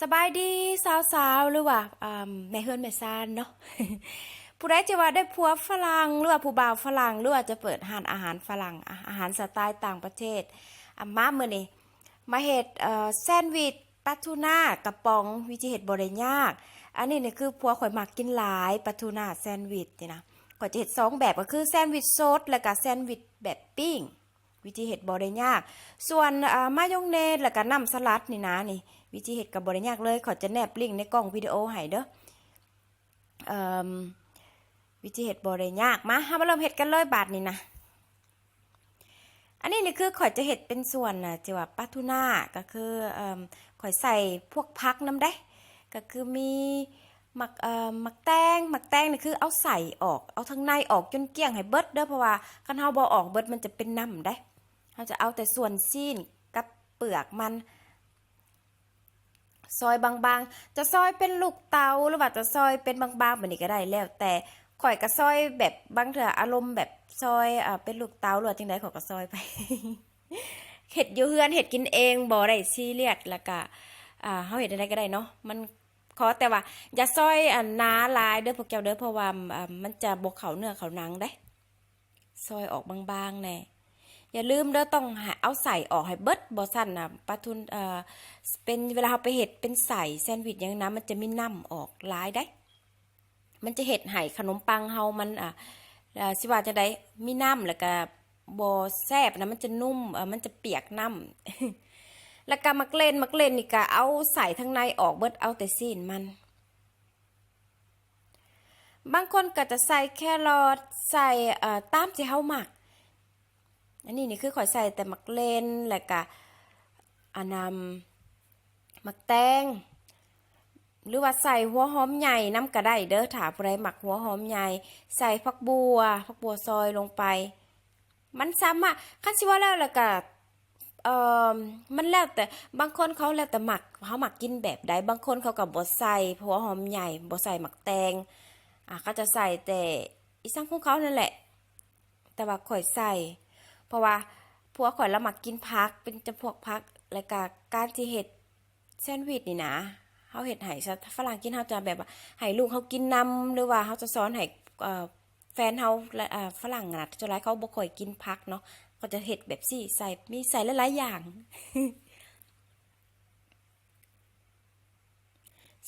ສະບາຍດີສາວໆ ຫຼືວ່າ ອ່າ ແມ່ເຮືອນແມ່ຊານເນາະ. ຜູ້ໃດທີ່ວ່າໄດ້ຜົວຝຣັ່ງ ຫຼືວ່າຜູ້ບ່າວຝຣັ່ງ ຫຼືວ່າຈະເປີດຮ້ານອາຫານຝຣັ່ງ ອາ ອາຫານສະໄຕຕ່າງປະເທດ ອາ ມາມື້ນີ້ມາເຮັດ ເອີ ແຊນວິດປາທູນາກະປ໋ອງ ວິທີເຮັດບໍ່ໄດ້ຍາກ. ອັນນີ້ນີ້ຄືຜົວຂ້ອຍມັກກິນຫຼາຍ ປາທູນາແຊນວິດນີ້ນະ. ຂ້ອຍຈະເຮັດສອງແບບ ກໍຄືແຊນວິດສົດ ແລ້ວກະແຊນວິດແບບປີ້ງ. ວິທີເຮັດບໍ່ໄດ້ຍາກ. ສ່ວນ ເອີ ມາຍົງເນດ ແລ້ວກະນ້ຳສະຫຼັດນີ້ນະ ນີ້ ວິທີເຮັດກໍບໍ່ໄດ້ຍາກເລີຍ. ຂ້ອຍຈະແນບລິ້ງໃນກ້ອງວິດີໂອໃຫ້ເດີ້. ເອີ ວິທີເຮັດບໍ່ໄດ້ຍາກ. ມາ ເຮົາມາເລີ່ມເຮັດກັນເລີຍບາດນີ້ນະ. ອັນນີ້ນີ້ຄືຂ້ອຍຈະເຮັດເປັນສ່ວນນະ ທີ່ວ່າປາທູນາ ກໍຄື ເອີ ຂ້ອຍໃສ່ພວກຜັກນຳເດ້ ກໍຄືມີ ໝາກ ເອີ ໝາກແຕງ ໝາກແຕງນີ້ຄືເອົາໄສ້ອອກ ເອົາທາງໃນອອກຈົນກ້ຽງໃຫ້ເບິດເດີ້ ເພາະວ່າຄັນເຮົາບໍ່ອອກເບິດມັນຈະເປັນນ້ຳເດ້. ເຮົາຈະເອົາແຕ່ສ່ວນຊີ້ນກັບເປືອກມັນ ຊອຍບາງໆ ຈະຊອຍເປັນລູກເຕົາ ຫຼືວ່າຈະຊອຍເປັນບາງໆ ແບບນີ້ກໍໄດ້ ແລ້ວແຕ່. ຂ້ອຍກໍຊອຍແບບ ບາງເທື່ອອາລົມແບບຊອຍ ເອີ ເປັນລູກເຕົາ ຫຼືວ່າຈັ່ງໃດ ຂ້ອຍກໍຊອຍໄປ. ເຮັດຢູ່ເຮືອນ ເຮັດກິນເອງ ບໍ່ໄດ້ຊີຣຽສ ແລ້ວກະ ເຮົາເຮັດແນວໃດກໍໄດ້ເນາະ. ມັນ ຂໍແຕ່ວ່າຢ່າຊອຍ ອັນ ໜາຫຼາຍເດີ້ພວກເຈົ້າເດີ້ ເພາະວ່າ ມັນຈະບໍ່ເຂົ້າເນື້ອເຂົ້າໜັງເດ້. ຊອຍອອກບາງໆແດ່. ຢ່າລືມເດີ້ ຕ້ອງເອົາໄສ້ອອກໃຫ້ເບິດ ບໍ່ຊັ້ນນະ ປາທູນ ເອີ ເປັນ ເວລາເຮົາໄປເຮັດເປັນໄສ້ແຊນວິດຫຍັງນະ ມັນຈະມີນ້ຳອອກຫຼາຍໄດ໋. ມັນຈະເຮັດໃຫ້ຂະໜົມປັງເຮົາມັນ ອາ ຊິວ່າຈັ່ງໃດ ມີນ້ຳ ແລ້ວກະບໍ່ແຊບນະ ມັນຈະນຸ້ມ ເອີ ມັນຈະປຽກນ້ຳ. ແລ້ວກະໝາກເລັ່ນ ໝາກເລັ່ນນີ້ກະເອົາໄສ້ທາງໃນອອກເບິດ ເອົາແຕ່ຊີ້ນມັນ. ບາງຄົນກໍຈະໃສ່ແຄຣອດ ໃສ່ ເອີ ຕາມທີ່ເຮົາມັກ. ອັນນີ້ນີ້ຄືຂ້ອຍໃສ່ແຕ່ໝາກເລັ່ນ ແລ້ວກະ ອັນ ອາ ໝາກແຕງ ຫຼືວ່າໃສ່ຫົວຫອມໃຫຍ່ນຳກໍໄດ້ເດີ້ ຖ້າຜູ້ໃດມັກຫົວຫອມໃຫຍ່. ໃສ່ຜັກບົ່ວ ຜັກບົ່ວຊອຍລົງໄປ. ມັນສາມາດ ຄັນຊິເວົ້າແລ້ວ ແລ້ວກະ ເອີ ມັນແລ້ວແຕ່ ບາງຄົນເຂົາແລ້ວແຕ່ມັກ ເຮົາມັກກິນແບບໃດ. ບາງຄົນເຂົາກໍບໍ່ໃສ່ຫົວຫອມໃຫຍ່ ບໍ່ໃສ່ໝາກແຕງ ອາ ເຂົາຈະໃສ່ແຕ່ອີ່ສັງຂອງເຂົານັ້ນແຫຼະ ແຕ່ວ່າຂ້ອຍໃສ່ ເພາະວ່າຜົວຂ້ອຍລາວມັກກິນຜັກ ເປັນຈຳພວກຜັກ. ແລ້ວກະການທີ່ເຮັດ ແຊນວິດນີ້ນະ ເຮົາເຮັດໃຫ້ ສະ ຝຣັ່ງກິນ ເຮົາຈະແບບວ່າໃຫ້ລູກເຮົາກິນນຳ ຫຼືວ່າເຮົາຈະສອນໃຫ້ ເອີ ແຟນເຮົາ ແລະ ເອີ ຝຣັ່ງນະ ສ່ວນຫຼາຍເຂົາບໍ່ຄ່ອຍກິນຜັກເນາະ ເຂົາຈະເຮັດແບບຊີ້ ໃສ່ ມີໃສ່ຫຼາຍໆຢ່າງ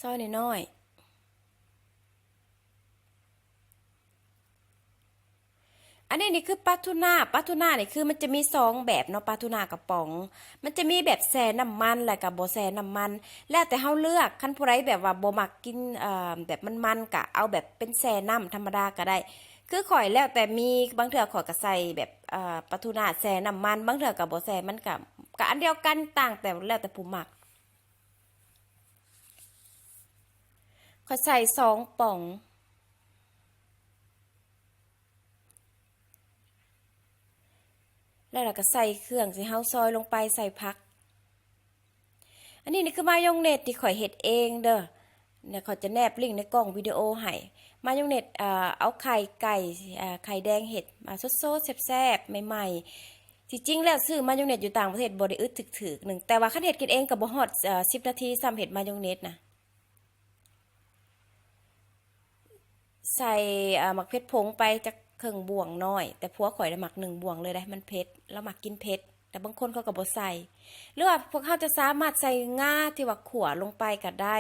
ຊອຍນ້ອຍໆ. ອັນນີ້ນີ້ຄືປາທູນາ ປາທູນານີ້ຄືມັນຈະມີສອງແບບເນາະ ປາທູນາກະປ໋ອງ ມັນຈະມີແບບແຊ່ນ້ຳມັນ ແລ້ວກະບໍ່ແຊ່ນ້ຳມັນ ແລ້ວແຕ່ເຮົາເລືອກ. ຄັນຜູ້ໃດແບບວ່າບໍ່ມັກກິນ ເອີ ແບບມັນໆ ກະເອົາແບບເປັນແຊ່ນ້ຳທຳມະດາກະໄດ້ ຄືຂ້ອຍແລ້ວແຕ່ມີ. ບາງເທື່ອຂ້ອຍກະໃສ່ແບບ ເອີ ປາທູນາແຊ່ນ້ຳມັນ ບາງເທື່ອກະບໍ່ແຊ່ ມັນກະ ກະອັນດຽວກັນ ຕ່າງແຕ່ແລ້ວແຕ່ຜູ້ມັກ. ຂ້ອຍໃສ່ສອງປ່ອງ ແລ້ວລະກະໃສ່ເຄື່ອງທີ່ເຮົາຊອຍລົງໄປ ໃສ່ຜັກ. ອັນນີ້ນີ້ຄືມາຍົງເນດທີ່ຂ້ອຍເຮັດເອງເດີ້ ດຽວຂ້ອຍຈະແນບລິ້ງໃນກ້ອງວິດີໂອໃຫ້. ມາຍົງເນດ ເອີ ເອົາໄຂ່ໄກ່ ເອີ ໄຂ່ແດງເຮັດມາສົດໆ ແຊບໆ ໃໝ່ໆ. ທີ່ຈິງແລ້ວຊື້ມາຍົງເນດຢູ່ຕ່າງປະເທດບໍ່ໄດ້ອຶດ ຖືກໆໜຶ່ງ ແຕ່ວ່າຄັນເຮັດກິນເອງກໍບໍ່ຮອດ ເອີ ສິບນາທີຊ້ຳ ເຮັດມາຍົງເນດນະ. ໃສ່ ເອີ ໝາກເຜັດຜົງໄປຈັກເຄິ່ງບ່ວງນ້ອຍ ແຕ່ຜົວຂ້ອຍລະມັກໜຶ່ງບ່ວງເລີຍເດ້ ມັນເຜັດ ລາວມັກກິນເຜັດ. ແຕ່ບາງຄົນເຂົາກໍບໍ່ໃສ່ ຫຼືວ່າພວກເຮົາຈະສາມາດໃສ່ງາທີ່ວ່າຂົ້ວລົງໄປກໍໄດ້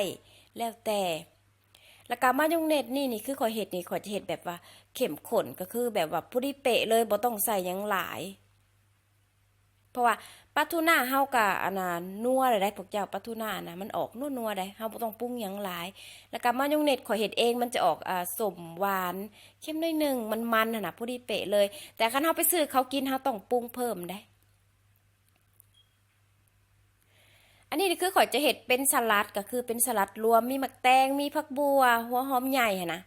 ແລ້ວແຕ່. ແລ້ວກະມາຍົງເນດນີ້ນີ້ ຄືຂ້ອຍເຮັດນີ້ ຂ້ອຍຈະເຮັດແບບວ່າເຂັ້ມຂຸ້ນ ກໍຄືແບບວ່າພໍດີເປະເລີຍ ບໍ່ຕ້ອງໃສ່ຫຍັງຫຼາຍ. ເພາະວ່າປາທູນາເຮົາກະ ອັນນ່າ ນົວແລ້ວໃດ໋ພວກເຈົ້າ ປາທູນານະ ມັນອອກນົວໆໃດ໋ ເຮົາບໍ່ຕ້ອງປຸງຫຍັງຫຼາຍ. ແລ້ວກະມາຍົງເນດຂ້ອຍເຮັດເອງ ມັນຈະອອກ ອາ ສົ້ມຫວານ ເຄັມໜ້ອຍໜຶ່ງ ມັນໆຫັ້ນນະ ພໍດີເປະເລີຍ. ແຕ່ຄັນເຮົາໄປຊື້ເຂົາກິນ ເຮົາຕ້ອງປຸງເພີ່ມໃດ໋. ອັນນີ້ນີ້ຄືຂ້ອຍຈະເຮັດເປັນສະຫຼັດ ກໍຄືເປັນສະຫຼັດລວມ ມີໝາກແຕງ ມີຜັກບົ່ວ ຫົວຫອມໃຫຍ່ຫັ້ນນະ.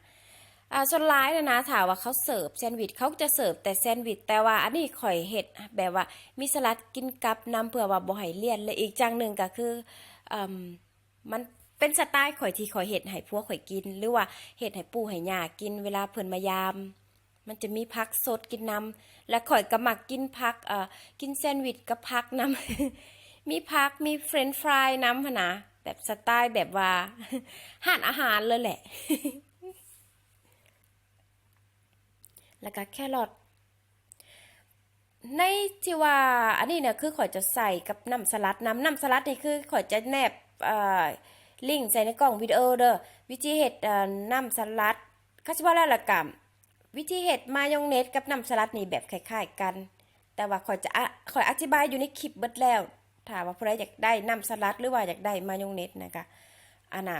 ອາ ສ່ວນຫຼາຍນະນະ ຖ້າວ່າເຂົາເສີບແຊນວິດ ເຂົາຈະເສີບແຕ່ແຊນວິດ ແຕ່ວ່າອັນນີ້ຂ້ອຍເຮັດແບບວ່າມີສະຫຼັດກິນກັບນຳ ເພື່ອວ່າບໍ່ໃຫ້ລຽນ ແລະ ອີກຢ່າງໜຶ່ງກໍຄື ເອີ່ມ ມັນເປັນສະໄຕຂ້ອຍທີ່ຂ້ອຍເຮັດໃຫ້ຜົວຂ້ອຍກິນ ຫຼືວ່າເຮັດໃຫ້ປູ່ໃຫ້ຍ່າກິນເວລາເພິ່ນມາຢາມ. ມັນຈະມີຜັກສົດກິນນຳ ແລະ ຂ້ອຍກໍມັກກິນຜັກ ເອີ ກິນແຊນວິດກັບຜັກນຳ ມີຜັກ ມີເຟຣນຟຣາຍນຳຫັ້ນນະ. ແບບສະໄຕແບບວ່າຮ້ານອາຫານເລີຍແຫຼະ. ແລ້ວກະແຄຣອດ ໃນທີ່ວ່າອັນນີ້ນະ ຄືຂ້ອຍຈະໃສ່ກັບນ້ຳສະຫຼັດນຳ. ນ້ຳສະຫຼັດນີ້ຄືຂ້ອຍຈະແນບ ເອີ ລິ້ງໃສ່ໃນກ້ອງວິດີໂອເດີ ວິທີເຮັດ ເອີ ນ້ຳສະຫຼັດ. ຄັນຊິເວົ້າແລ້ວລະກະ ວິທີເຮັດມາຍອງເນດກັບນ້ຳສະຫຼັດນີ້ແບບຄ້າຍໆກັນ, ແຕ່ວ່າຂ້ອຍຈະ ອະ ຂ້ອຍອະທິບາຍຢູ່ໃນຄລິບເບິດແລ້ວ. ຖ້າວ່າຜູ້ໃດຢາກໄດ້ນ້ຳສະຫຼັດ ຫຼືວ່າຢາກໄດ້ມາຍອງເນດນະ ກະ ອັນນ່າ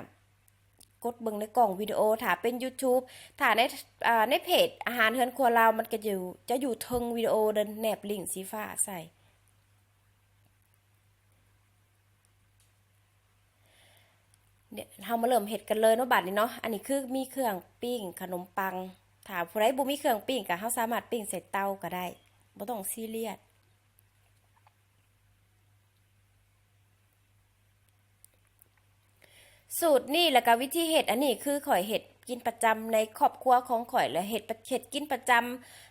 ກົດເບິ່ງໃນກ້ອງວິດີໂອ. ຖ້າເປັນ YouTube ຖ້າໃນ ເອີ ໃນເພຈອາຫານເຮືອນຄົວລາວ ມັນກະຢູ່ ຈະຢູ່ເທິງວິດີໂອເດີ ແນບລິ້ງສີຟ້າໃສ່. ດຽວເຮົາມາເລີ່ມເຮັດກັນເລີຍເນາະບາດນີ້ເນາະ. ອັນນີ້ຄືມີເຄື່ອງປີ້ງຂະໜົມປັງ. ຖ້າຜູ້ໃດບໍ່ມີເຄື່ອງປີ້ງກະເຮົາສາມາດປີ້ງໃສ່ເຕົາກະໄດ້ ບໍ່ຕ້ອງຊີຣຽສ. ສູດນີ້ ແລ້ວກະວິທີເຮັດ ອັນນີ້ຄືຂ້ອຍເຮັດກິນປະຈຳໃນຄອບຄົວຂອງຂ້ອຍ ແລະ ເຮັດ ເຮັດກິນປະຈຳ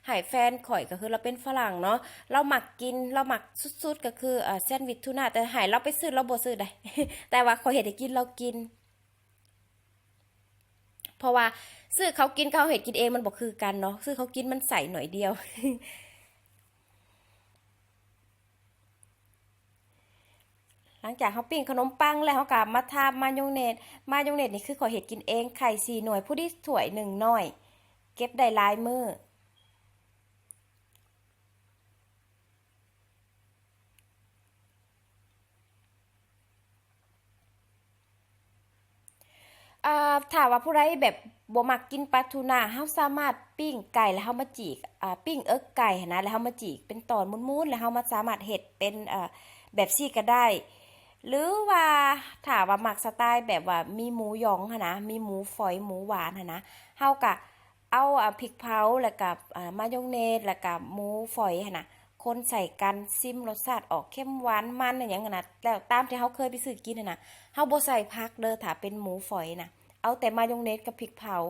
ໃຫ້ແຟນຂ້ອຍ ກະຄືລາວເປັນຝຣັ່ງເນາະ ລາວມັກກິນ ລາວມັກສຸດໆ ກະຄື ເອີ ແຊນວິດທູນາ. ແຕ່ໃຫ້ລາວໄປຊື້ ລາວບໍ່ຊື້ໃດ ແຕ່ວ່າຂ້ອຍເຮັດໃຫ້ກິນ ລາວກິນ. ເພາະວ່າຊື້ເຂົາກິນກັບເຮົາເຮັດກິນເອງມັນບໍ່ຄືກັນເນາະ ຊື້ເຂົາກິນມັນໃສ່ໜ້ອຍດຽວ. ຫຼັງຈາກເຮົາປີ້ງຂະໜົມປັງແລ້ວ ເຮົາກະມາທາມາຍອງເນດ. ມາຍອງເນດນີ້ຄືຂ້ອຍເຮັດກິນເອງ ໄຂ່ສີ່ໜ່ວຍ ພໍດີຖ້ວຍໜຶ່ງນ້ອຍ ເກັບໄດ້ຫຼາຍມື້. ເອີ ຖ້າວ່າຜູ້ໃດແບບບໍ່ມັກກິນປາທູນາ ເຮົາສາມາດປີ້ງໄກ່ແລ້ວເຮົາມາຈີກ ເອີ ປີ້ງເອິກໄກ່ຫັ້ນນະ ແລ້ວເຮົາມາຈີກເປັນຕອນໝຸ່ນໆ ແລ້ວເຮົາມາສາມາດເຮັດເປັນ ເອີ ແບບຊີ້ກະໄດ້. ຫຼືວ່າຖ້າວ່າມັກສະໄຕແບບວ່າມີໝູຢອງຫັ້ນນະ ມີໝູຝອຍ ໝູຫວານຫັ້ນນະ ເຮົາກະ ເອົາ ອາ ພິກເຜົາ ແລ້ວກະ ອາ ມາຍອງເນດ ແລ້ວກະໝູຝອຍຫັ້ນນະ ຄົນໃສ່ກັນ ຊິມລົດຊາດອອກເຄັມ ຫວານ ມັນ ອີ່ຫຍັງຫັ້ນນະ ແລ້ວຕາມທີ່ເຮົາເຄີຍໄປຊື້ກິນຫັ້ນນະ. ເຮົາບໍ່ໃສ່ຜັກເດີ ຖ້າເປັນໝູຝອຍນະ ເອົາແຕ່ມາຍອງເນດກັບພິກເຜົາ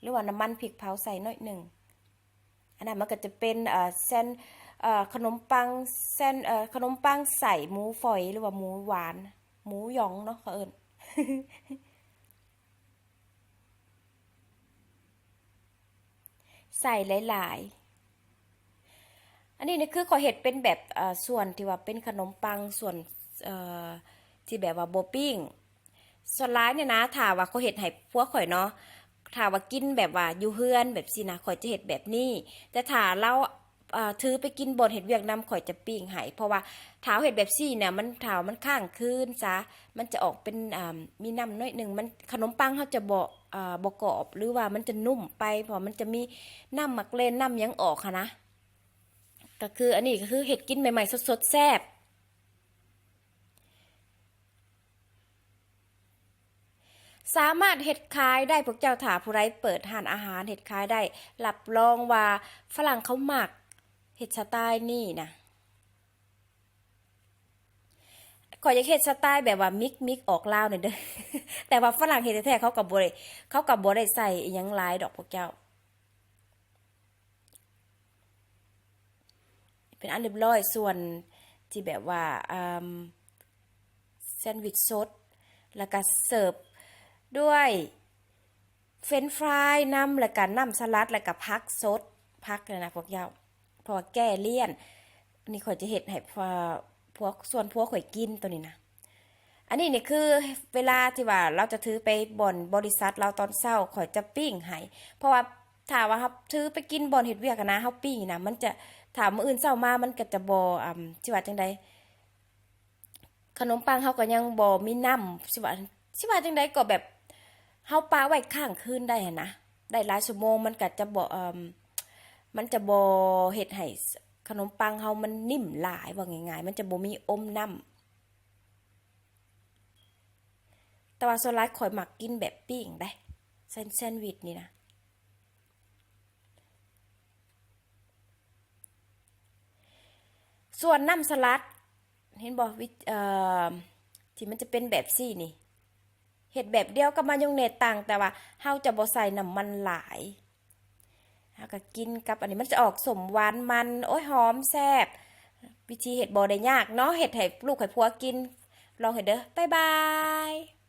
ຫຼືວ່ານ້ຳມັນພິກເຜົາໃສ່ໜ້ອຍໜຶ່ງ. ອັນນັ້ນມັນກະຈະເປັນ ເອີ ແຊນ ເອີ ຂະໜົມປັງແຊນ ເອີ ຂະໜົມປັງໃສ່ໝູຝອຍ ຫຼືວ່າໝູຫວານ ໝູຢອງເນາະ ເຂົາເອີ້ນ. ໃສ່ຫຼາຍໆ. ອັນນີ້ນີ້ຄືຂ້ອຍເຮັດເປັນແບບ ເອີ ສ່ວນທີ່ວ່າເປັນຂະໜົມປັງ ສ່ວນ ເອີ ທີ່ແບບວ່າບໍ່ປີ້ງ. ສ່ວນຫຼາຍນີ້ນະ ຖ້າວ່າຂ້ອຍເຮັດໃຫ້ຜົວຂ້ອຍເນາະ ຖ້າວ່າກິນແບບວ່າຢູ່ເຮືອນແບບຊີ້ນະ ຂ້ອຍຈະເຮັດແບບນີ້. ແຕ່ຖ້າລາວ ເອີ ຖືໄປກິນບ່ອນເຮັດວຽກນຳ ຂ້ອຍຈະປີ້ງໃຫ້ ເພາະວ່າຖ້າເຮົາເຮັດແບບຊີ້ນະ ມັນ ຖ້າວ່າມັນຄ້າງຄືນຊະ ມັນຈະອອກເປັນ ອາ ມີນ້ຳໜ້ອຍໜຶ່ງ ມັນ ຂະໜົມປັງເຮົາຈະບໍ່ ອາ ບໍ່ກອບ ຫຼືວ່າມັນຈະນຸ້ມໄປ ເພາະວ່າມັນຈະມີນ້ຳໝາກເລັ່ນ ນ້ຳຫຍັງອອກຫັ້ນນະ. ກະຄື ອັນນີ້ກະຄືເຮັດກິນໃໝ່ໆ ສົດໆ ແຊບ. ສາມາດເຮັດຂາຍໄດ້ພວກເຈົ້າ. ຖ້າຜູ້ໃດເປີດຮ້ານອາຫານເຮັດຂາຍໄດ້ ຮັບຮອງວ່າຝຣັ່ງເຂົາມັກເຮັດສະໄຕນີ້ນະ. ຂ້ອຍຢາກເຮັດສະໄຕແບບວ່າມິກໆ ອອກລາວນີ້ເດີ ແຕ່ວ່າຝຣັ່ງເຮັດແທ້ໆ ເຂົາກະບໍ່ໄດ້ ເຂົາກະບໍ່ໄດ້ໃສ່ອີ່ຫຍັງຫຼາຍດອກພວກເຈົ້າ. ເປັນອັນຮຽບຮ້ອຍ. ສ່ວນທີ່ແບບວ່າ ອາ ແຊນວິດສົດ ແລ້ວກະເສີບດ້ວຍເຟຣນຟຣາຍນຳ ແລ້ວກະນ້ຳສະຫຼັດ ແລ້ວກະຜັກສົດ ຜັກຫັ້ນນະພວກເຈົ້າ ເພາະວ່າແກ້ລ້ຽນ. ອັນນີ້ຂ້ອຍຈະເຮັດໃຫ້ ພວກ ພວກ ສ່ວນຜົວຂ້ອຍກິນໂຕນີ້ນະ. ອັນນີ້ນີ້ຄືເວລາທີ່ວ່າລາວຈະຖືໄປບ່ອນບໍລິສັດລາວຕອນເຊົ້າ ຂ້ອຍຈະປີ້ງໃຫ້ ເພາະວ່າຖ້າວ່າເຮົາຖືໄປກິນບ່ອນເຮັດວຽກຫັ້ນນະ ເຮົາປີ້ງນະ ມັນຈະ ຖ້າມື້ອື່ນເຊົ້າມາມັນກະຈະບໍ່ ອາ ຊິວ່າຈັ່ງໃດ ຂະໜົມປັງເຮົາກະຍັງບໍ່ມີນ້ຳ ຊິວ່າ ຊິວ່າຈັ່ງໃດກະແບບ ເຮົາປະໄວ້ຄ້າງຄືນໄດ້ຫັ້ນນະ ໄດ້ຫຼາຍຊົ່ວໂມງ ມັນກະຈະບໍ່ ເອີ ມັນຈະບໍ່ເຮັດໃຫ້ຂະໜົມປັງເຮົາມັນນິ້ມຫຼາຍ ເວົ້າງ່າຍໆ ມັນຈະບໍ່ມີອົມນ້ຳ. ແຕ່ວ່າສ່ວນຫຼາຍຂ້ອຍມັກກິນແບບປີ້ງໃດ໋ ແຊນ ແຊນວິດນີ້ນະ. ສ່ວນນ້ຳສະຫຼັດ ເຫັນບໍ່ ວິ ເອີ ທີ່ມັນຈະເປັນແບບຊີ້ນີ້ ເຮັດແບບດຽວກັບມາຍອງເນດ ຕ່າງແຕ່ວ່າເຮົາຈະບໍ່ໃສ່ນ້ຳມັນຫຼາຍ. ເຮົາກະກິນກັບອັນນີ້ ມັນຈະອອກສົ້ມຫວານມັນ ໂອ້ຍ ຫອມແຊບ. ວິທີເຮັດບໍ່ໄດ້ຍາກເນາະ ເຮັດໃຫ້ລູກໃຫ້ຜົວກິນ ລອງໃຫ້ເດີ້. ບາຍບາຍ.